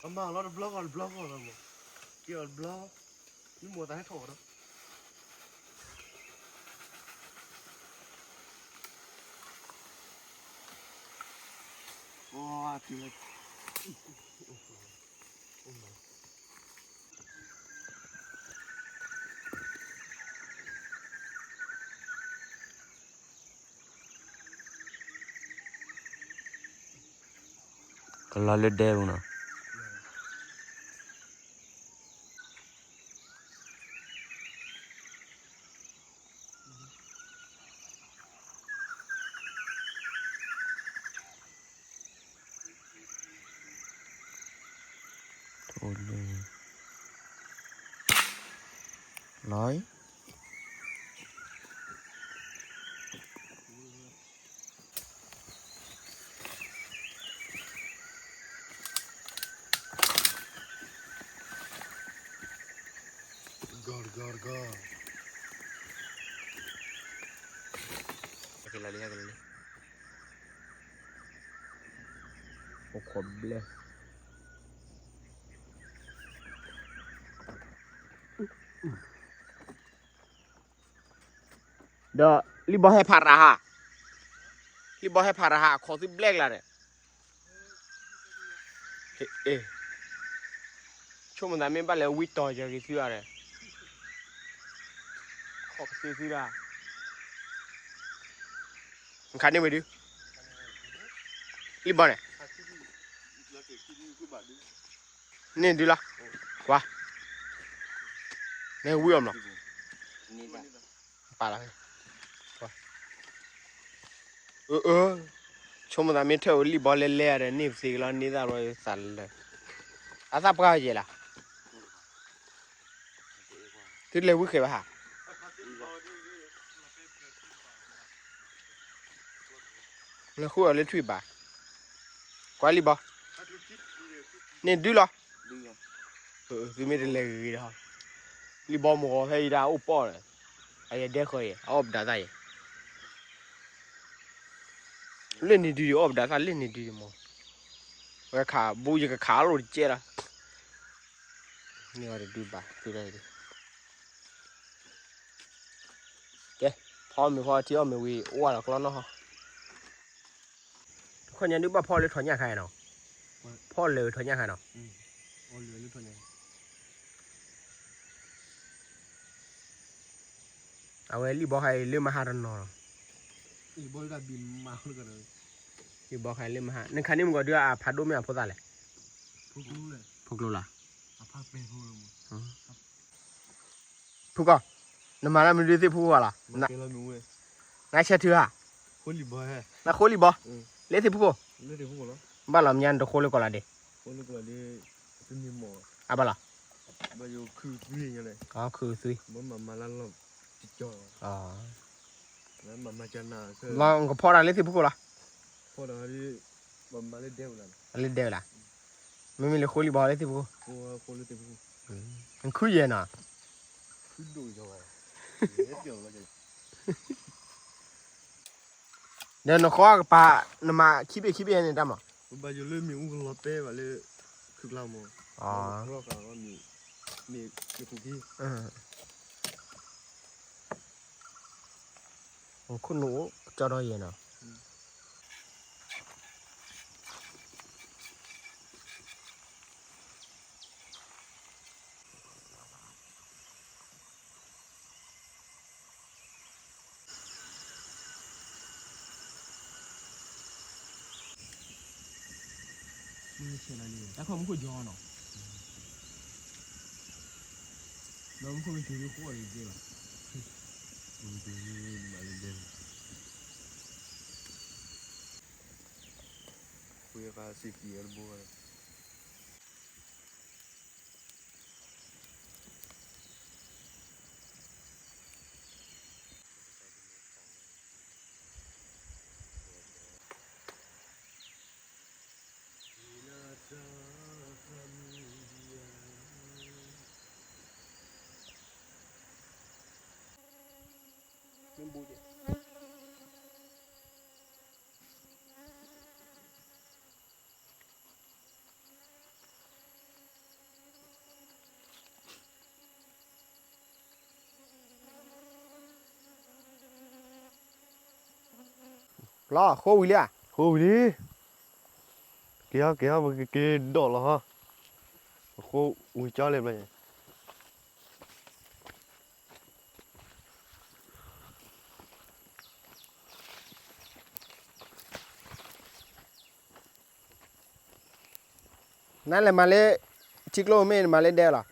အမၤလီၤတဘျီဃီတဘျီဃီလီၤမး, က့ၤအီၤတဘျီ, မ့ၢ်မိၢ်သးဟဲထီၣ်အီၤဒီး, ကလီၤလၢဒဲပူၤနီၤ. လီၤ. တဂီၤတဂီၤတဂီၤ, ဟဲက့ၤလီၤလံ ဟဲက့ၤလီၤလံ, အိၣ်ခိးဘျဲၣ် ဒီးလံၣ်ဘီဟဲဖးရၤဟး, လံၣ်ဘီဟဲဖးရၤဟး ခိးသုဘျဲၣ်ကလါဒီး, ဆိကမိၣ်သးမ့ၢ်ဘၣ်လဲၤဝံတီၤယၤဂ့ၤသုအီၤဒီး, ခိးကသ့သုဒၣ်, နခးန့ၢ်ဝဲဒု, လံၣ်ဘီန့ၣ် န့ၢ်ဒုလီၤ, ကွၢ်, နဝံအီၤမး, ပာ်လီၤ, အၢ အၢ, ဆိကမိၣ်သးမ့ၢ်ထၢၣ်ဝဲလံၣ်ဘီလဲလဲဒီး န့ၢ်ပသ့ကလီၤ န့ၢ်သၣ်ဘီသးလၢ, အသၣ်ပှၢ်ယဲၢ်လီၤ, သုလဲၤဝံဃဲၤဘၣ်ဟး နဃုအီၤလၢထွံၣ်ဘၣ်, ကွၢ်လံၣ်ဘီ, န့ၣ်ဒုလီၤ, သုမ့ၢ်တလဲၤဂ့ၤဂ့ၤဒီး, လံၣ်ဘီမုၢ်ဂီၤဖဲအံၤဒၣ်အိၣ်ပီၣ်ဒီး, အယဒဲဃီအံၤ အအီၣ်ပဒၣ်သၣ်အံၤ, လၢန့ၣ်ဒုဒီး အီၣ်ပဒၣ်သၣ်လၢန့ၣ်ဒုဒီးမး, ဝဲခးဘူးယကခးလိာ်တကဲလီၤ, န့ၢ်အီၤတဒုဘၣ်သုဒီး, ကဲ, ဖီမ့ၤဖီထံအီၣ်မ့ၤဝံၤ အိၣ်ဝဲလီၤကျီနီၢ်ဟီ တခီညါဒုးဘၣ်ဖီလၢထီညၣ်ခါနီၤ, ဖီလၢထီညၣ်ခါနီၤ, အဝဲလံၣ်ဘီခါအံၤလၢမဟါတနီၤလီၤ, လံၣ်ဘီခါအံၤလၢမဟါ, နခးန့ၢ်မုၢ်ကီၤဒုးအဖးဒိၣ်မ့ၢ်အဖိသၣ်လဲၣ်, ဖိကျိလီၤ, ဖုကီၢ်, နမၤလၢမနုၤဒုးသ့ၣ်ဖူခိၣ်လီၤ, နဆဲးထုဧါ, နဃိလံၣ်ဘီ, လၢသ့ၣ်ဖူခိၣ်, ဘၣ်လီၤမညါနတဃိလၢကီၢ်လီၤဒ့, အဘၣ်လီၤ, ခုသွံ, လီၤနကဖီၣ်တၢ်လၢသ့ၣ်ဖူခိၣ်လီၤ, လၢဒဲဝဲလၢ, မ့မ့ၢ်လၢဃိလံၣ်ဘီလၢသ့ၣ်ဖူခိၣ်, နခုယဲၢ်နီၤ ဒီးနဃီကပၤ, နမၤခံဘ့ၣ်ခံဘ့ၣ်န့ၣ်တၢ်မး, ပဘၣ်ယိၣ်လၢမ့ၣ်အူကလီၤတဲဘၣ်လၢ ခုကျါမး, မ့ၣ်, မ့ၣ်, ခိၣ်နူာ်အိၣ်ကၠီဒီးယဲၢ်နီၤ. တၢ်ခီမူခိၣ်ကၠီနီၤ, ဒီးမူခိၣ်မ့ၢ်ကၠီဃိးလံကဲဘၣ်, မ့ၢ်ကၠီဃိးလံကဲဘၣ်, ဃိးဃာ်စ့ၢ်ကီးတဘိ မ့ၢ်ဘူးကဲ, လီၤ ဃိဝံၤလံဧါ, ဃိဝံၤလံ, က့ၤဟီ က့ၤဟီ ပကက့ၤဒိးလီၤဟီ, အဃိဝံၤကၠီလံဘျီညါ နလဲၤမၤလၢထံကျိမ့ၢ်မၤလၢဒဲလီၤ,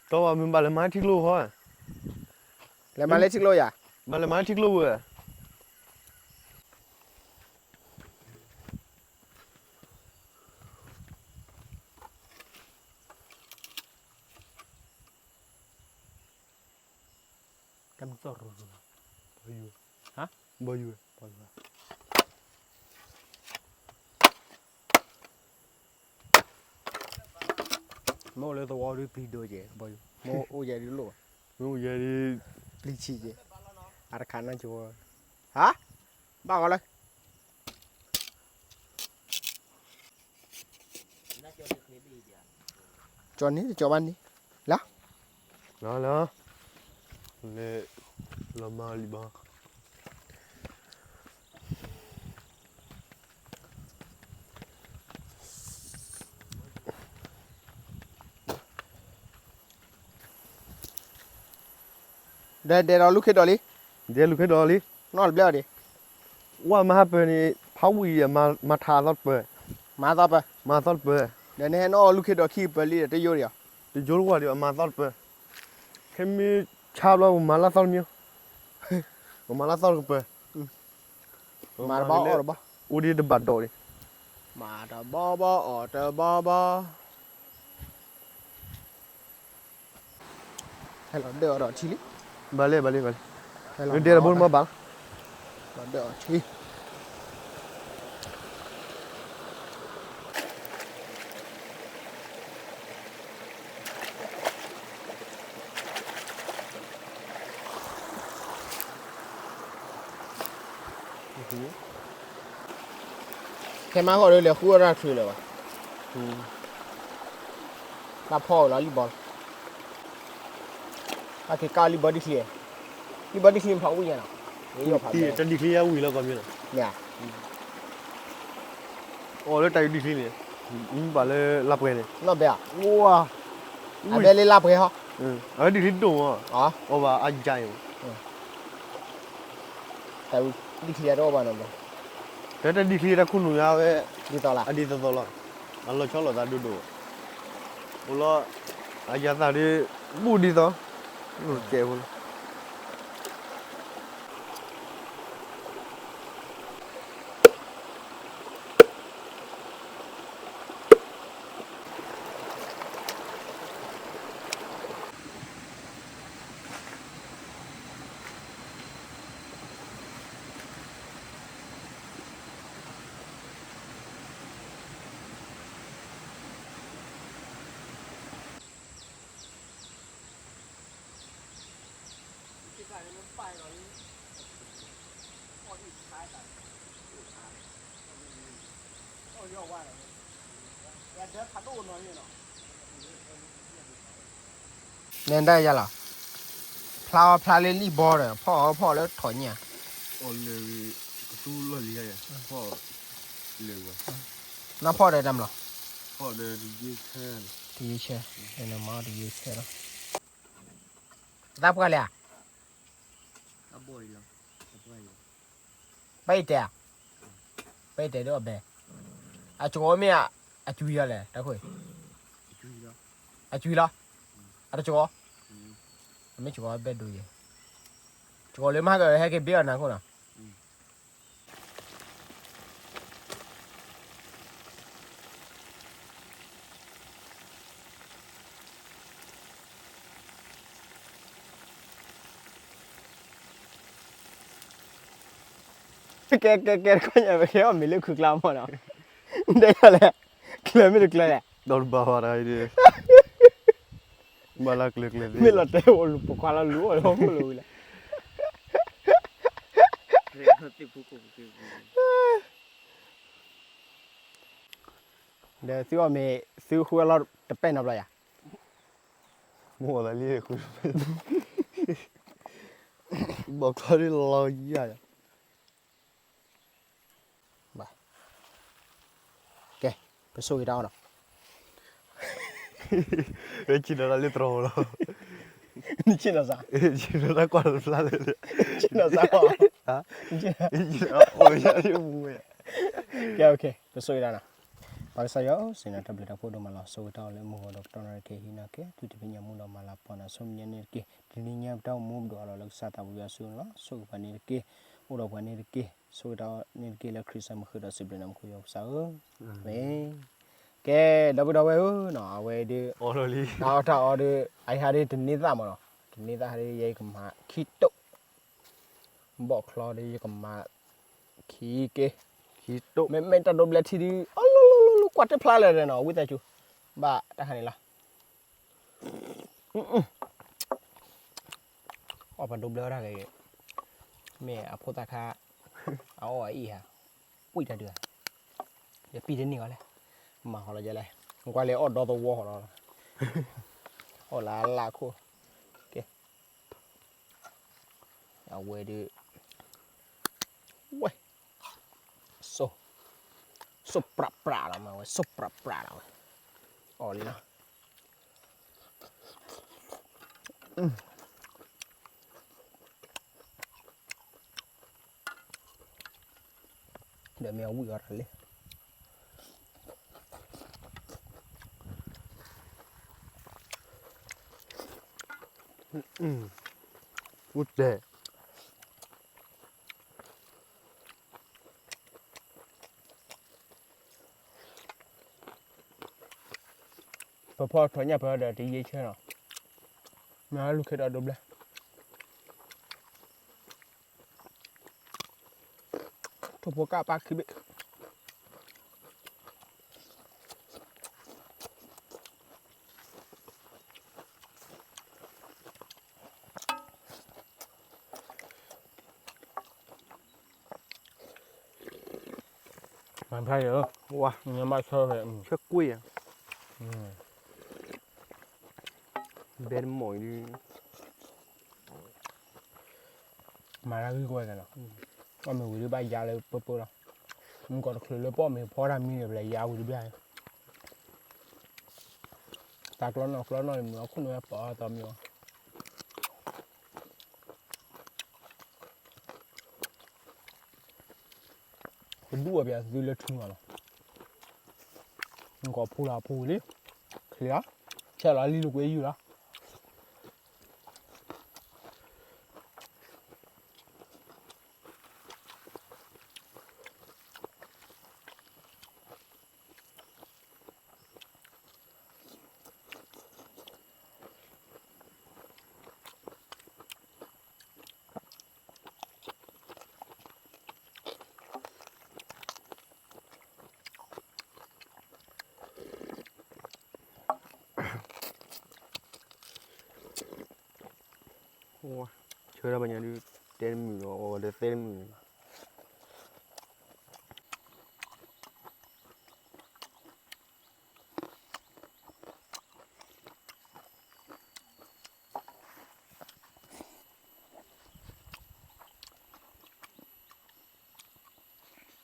တဘၣ်မ့ၢ်ဘၣ်လဲၤမၤထံကျိဃီ, လဲၤမၤလၢထံကျိယၤ, ဘၣ်လဲၤမၤထံကျိဝဲ တၢ်မုၢ်သီၣ်ရူၤရူၤ, ဘီယူၤ, ဟါ, ဘီယူၤ, ဘီယူၤ, မ့ၢ်အိၣ်လၢသဝီဒုးပျံၤဒိၣ်က့ၤ, ဘီယူၤ, မ့ၢ်အိၣ်ယဲဒုးလိၣ်, မ့ၢ်အိၣ်ယဲဒုး, ပျံၤဆံးက့ၤ, အတခါနီၢ်ကဝီၤ, ဟါ, ဘၣ်ဂီၤလၢ ကၠီန့ၣ် ကၠီဘၣ်န့ၣ်, လၢ, လၢ, လၢ, လီၤမၢ်လံဘီ ဒဲဒဲဒီးလူၢ်ခ့ဒီးလံ, ဒဲလူၢ်ခ့ဒီးလံ, နီၢ်တဘျဲၣ်အီၤဒံး, ဝဲမၤဟးပၢၤန့ၣ် ဖးဝံၤအမၤထါအသီတပၢၤ, မၤသီတပၢၤ, မၤသီတပၢၤ, ဒီးနဟဲနီၢ်လူၢ်ခ့ဒီးခံကပၢၤလံဒီးတယိဒံးအီၤ, တယိတဝၢ်ဒံး အမၤသီတပၢၤ, ခဲမ့ၢ်ဆါဘျီပမၤလၢသီတမံၤ, ပမၤလၢသီတကပၢၤ, မၤတဘီအီၣ်တဘီ, အိၣ်ဒံးတဘၣ်ဒိးဒံး, မၤတဘီဘီအီၣ်တဘီဘီ ဟဲလီၤဒၢၣ်အီၤဒီးထံလံ, ဘၣ်လဲၣ် ဘၣ်လဲၣ် ဘၣ်လဲၣ်, ဒဲတဘိမ့ၢ်ဘၣ်, လီၤဒၢၣ်အီၤထံ ခဲမါဃီဒီးလဲၤဃုအီၣ်တၢ်ချုးလၢၤဘၣ်, တၢ်ဖီၣ်လီၤလံဘီလီၤ, တၢ်က့ၤကၢ်လံဘီဒံချံ, လံဘီဒံချံဖးဝံၣ်ညါနီၤ, တၢ်ဒံချံယါဝံၤလီၤကီမ့ၢ်လီၤ, အီၣ်လၢတၢ်ဒံချံန့ၣ်, မ့ၢ်ဘၣ်လၢလါပှဲၤန့ၣ်, နီၢ်ဘဲဧါ, အဘဲလၢလါပှဲၤဟီ, အဝဲဒံချံဒိၣ်မး, အီၣ်ဘၣ်အါယါအံၤ တၢ်ဒံချံတအိၣ်ဘၣ်နီၤ, တၢ်တၢ်ဒံချံတၢ်ခူၣ်နူာ်ညါဝဲ, ဒ်သိးလီၤ, အဒ်သိးသိးလီၤ, အလီၤဆီလိာ်သးဒိၣ်ဒိၣ်, အိၣ်လီၤ, အယၤသၣ်ဒ်, ဘူၣ်ဒ်သိး, ကဲဖိလီၤ နဲဒၣ်ယၤလီၤ, ဖျါအီၤဖျါလၢလံၣ်ဘီဒီး ဖီၣ်အီၤဖီၣ်လၢထိးညၣ်, အီၣ်လၢ, ကသူလီၢ်လံၤယၤ, ဖီၣ်, လၢ, နဖီၣ်ဒီးတၢ်မလီၤ, ဖီၣ်ဒီးတယ့ဆဲ, တယ့ဆဲ, နမၤအီၣ်တယ့ဆဲလီၤ, သးပှၢ်လဲၣ်ဧါ ပၢ်အံၤတဲ, ပၢ်အံၤတဲဒ်အီၤဘဲ, အကၠီမ့ၢ်, အကွံာ်အီၤလဲၣ် တၢ်ခိၣ်, အကွံာ်လီၤ, အတကၠီ, အမ့ၢ်ကၠီဘဲဒိယဲ, ကၠီလၢမၤကဟဲက့ၤဘ့ၣ်အီၤနၤခိၣ်နီၤ ကဲ ကဲ ကဲ တခီညါ ပကဲအီၣ်မ့ၤလၢခုးကျါမီၢ်နီၤ, ဒ်လဲၣ်, ကျၢၤမ့ၢ်တကျၢၤလဲၣ်, ဒီးတဘၣ်ဝဲဒၣ်အံၤ, ဘၣ်လၢကျၢၤကျၢၤသ့, မ့ၢ်လီၤတဲာ်အိၣ်လူၤပိာ်ခွါလီၤလူၤအီၣ်လီၤဖိလီၤဝံၤလီၤ ဒီးသုအီၣ်မ့ၤ သုဃုအလီၢ်တပဲၢ်နီတဘျီယၤ, မ့ၢ်အီၣ်သးလံဃု, ဘီၣ်ချီဒ်လီၤယၤယၤ, ဆိၣ်ဂ့ၤတၢ်အီၣ်နီၤ. ဆ့ၣ်နီၤတၢ်လၢတြီၤလီၤ. နဆ့ၣ်နီၤစး, ဆ့ၣ်နီၤတၢ်ကွၢ်တဖျါလၢ, ဆ့ၣ်နီၤစးအီၣ်, ကဲ ပဆိၣ်ဂ့ၤတၢ်နီၤ. ပၢ်ကစၢ်ယွၤဧၢ, စံးနၤတၢ်ဘျုးတၢ်ဖှိၣ်ဒိၣ်မးလီၤ. ဆိၣ်ဂ့ၤတၢ်အီၣ်လၢမုၢ်ဂီၤဒီးပတီၢ်နီၣ်တက့ၢ်. ဟံးနီၣ်က့ၤ သုတသ့ၣ်ညါမူဒီးမၤလၤပှီၢ်နၤ ဆူမဲာ်ညါန့ၣ်တက့ၢ်. တနံၤညါပတၢ်အိၣ်မူပဒိၣ်အလီၢ်လၢကစၢ်သးပူၤယွၤစုလီၤ. ဆိၣ်ဂ့ၤပှၤန့ၣ်တက့ၢ်. အိၣ်ဒီးပှၤန့ၣ်တက့ၢ်. ဆိၣ်ဂ့ၤတၢ်အီၣ်န့ၣ်တက့ၢ် လၢခရံာ်စၢ်မုၢ်ဃုာ်ဒီးစံးဘျုးနၤမူခိၣ်ယွၤကစၢ်ဧၢ, အၤမ့ၣ်. ကဲ ဒီပုၢ်ဒီဝဲၢ်ဧၢနီၤ, အဝဲဒုး တၢ်အီၣ်တၢ်အီဒုး အအံၤဟးဒုးတန့ၢ်သၣ်မးနီၤ, တန့ၢ်သၣ်ဟးဒုး ယဲယကမၤခံတိာ်, ဘီၣ်ချီဒုး ယကမၤခံက့, မ့မ့ၢ်တၢ်ဒိဘျဲထံဒုး အလီၤလီၤလီၤလီၤ ကွၢ်တဖျါလၢာ်နီၤ ဝံသးစူၤ, ဘၣ်တၢ်ခါန့ၣ်လီၤ. အီၣ်ပှၤဒိဘျဲဝဲဒၣ်ဂ့ၤ, မ့ၢ်အဖိသၣ်ခါ အအီၣ်အအံၣ်ဧါ, ကွံာ်တၢ်ဒုးဧါ, ယပံၢ်တန့ၢ်အီၤလဲၣ်, မၤဟီလီၤယဲလဲၣ်, ကွၢ်လၢအီၣ်ဒီသဝီဟီလီၤ, အီၣ်လၢအလၢခိၣ်, ကဲ အဝဲဒုး ဝဲ, စိၢ်ပြးပြးလီၤမးဝဲ, စိၢ်ပြးပြးလီၤဝဲ, အီၣ်လံနီၤ. ဒီးမ့ၢ်အဝံၣ်အီၤတၢ်လံ. ပဖီထီၣ်ညၣ်ပၢၢ်ဒီးတယံာ်ဆၢနီၤ, မ့ၢ်လူၤခဲဒီးဒိဘျဲ ထိၣ်ဖိကၣ်ပၣ်ခံဘ့ၣ်. မၤဖျါယၤ, ဝါ, ညါဘၣ်ဆၢဖဲ, ဆၢကွံာ်ယၤ, ဘဲတမီၢ်အံၤဒုး မၤတၢ်ဂံၢ်ကီဝဲနီၤ, အီၣ်မ့ၤဝံၤဒုးဘၣ်ယါလၢပၢပၢလီၤ, မုၢ်ကီၢ်တချုးလၢပအီၣ်မ့ၤဖီတၢ်မံန့ၣ် ပလဲၤယါဝံၤတဘျီ, တၢ်ကျီနီၣ်ကျီနီၣ်န့ၣ် မုၢ်အခိၣ်နွဲပီအီၣ်သီမံအီၤ ကဒူၣ်အီၤပၠးသုလၢထုမးလီၤ, မုၢ်ကီၢ်ဖူလီၤဖူလံ, ချ့လီၤ, ဆဲးလီၤလံလၢကွ့ယုၢ်လီၤ. ဆၢထၢၣ်ဘၣ်ညါဒုး တဲတမုာ်ဒီး အီ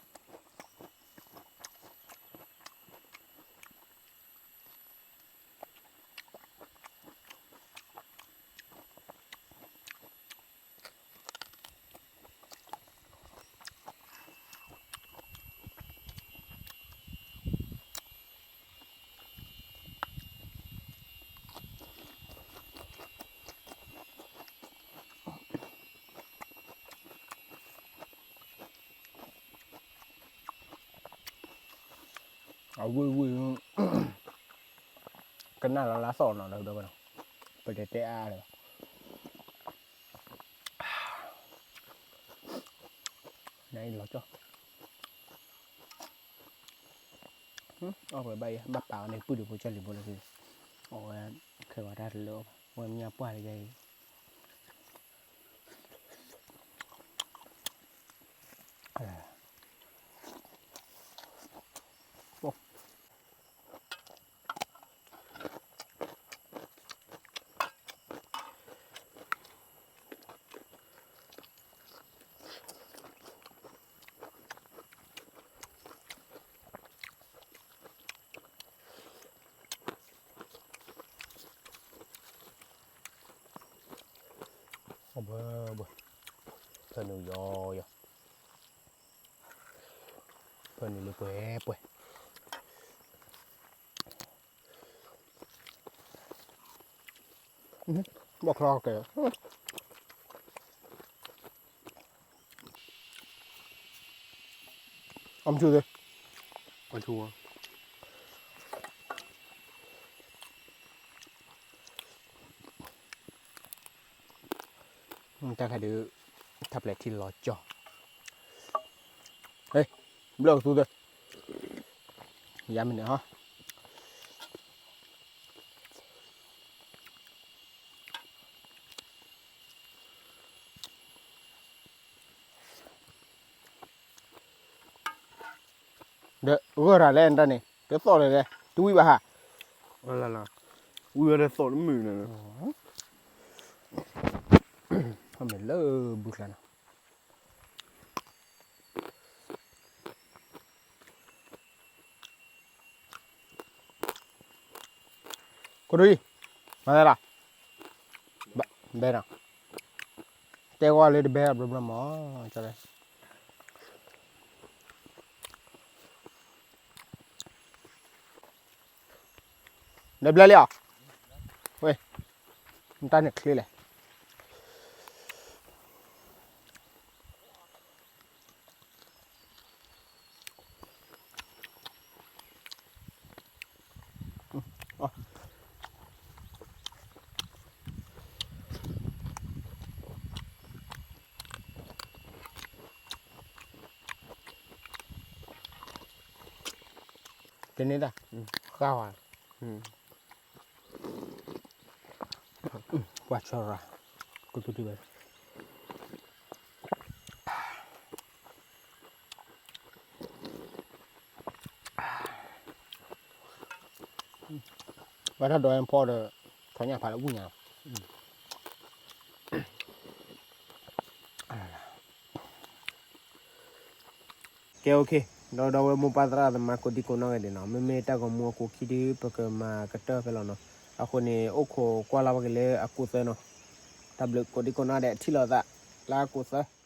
ၣ်ဝဲဒီးသဲတမုာ်န့ၣ် အဝံၣ်ဝံၣ် ကနၣ်လီၤလၢသီၣ်နီၤဒီး ပတဲတဲအါလၢၤဘၣ် နအံၤလီၤကၠီ အီၣ်ဝဲဘၣ်ယဲ ဘၣ်ပာ်အီၤန့ၣ် ပုၢ်ဒုးဖိကၢ်လံၤဖိလၢက့ၤ အီၣ်ဝဲခဲဂီၤတၢ်တလၢအီၣ်ဘၣ် ဝဲမ့ၢ်ညါပှၢ်လၢယဲအံၤ အိၣ် ဘှဲဘှဲ, ဖၢနုာ်ယီယီ, ဖၢနုာ်လၢပှဲၤပှဲၤ, ဘီၣ်ချီကဲ, အီၣ်မဆူၣ်သ့, အီၣ်ဆူၣ်ဝဲ တၢ်ခါဒုး, ထါပျဲၢ်ထံလီၤကၠီ, ဟ့, ဘျၢၣ်ကသူသ့, ယါမ့ၢ်န့ၣ်ဟီ, ဒီးဂီၢ်ရၤလဲၣ်နတၢ်န့ၣ် တသီၣ်လၢၤလဲၣ် တဝံၣ်ဘၣ်ဟး, ဝံၣ်ဝဲဒီးသီၣ်တမုာ်န့ၣ်, မ့ၢ်လၢဘုချါနီၤ ခိၣ်ဒူၣ်အံၤ, မၤသးလီၤ, ဘဲနီၤ, တဲဝဲလၢတဘဲဘျီဘျီမး, ကၠီလဲၣ်, ဒီးဘျဲလံအီၤ, ဝဲ, နတၢ်န့ၣ်ချ့လဲၣ် တန့ၢ်တၢ်, ဃၣ်ဝါ, ပှၤဆီရၤ, ကသူတံၢ်ဘၣ် ဘၣ်တၢ်ဒိးဟဲဖီဒီး ထီၣ်ညၣ်ဖးလၢဝံၣ်ညါလီၤ. ကဲ okay, ဒီးဒီပုၢ်ဝဲၢ်မိၢ်ပၢ်သရၣ်သမါကိးဒံကိးနီၢ်ဂၤဒဲးနီၤ, မ့မ့ၢ်တၢ်ဂီၤမူအကိးခံဒု ပကမၤကတၢၢ်ဖဲလီၤနီၤ. အဃိန့ၣ် အိၣ်ခိးကွၢ်လၢ်ဝဲက့ၤလၢအကူသၢနီၤ. တၢ်ဘျုးကိးဒံကိးနီၢ်ဂၤဒဲး ထံၣ်လိာ်သးလၢအကူသၢ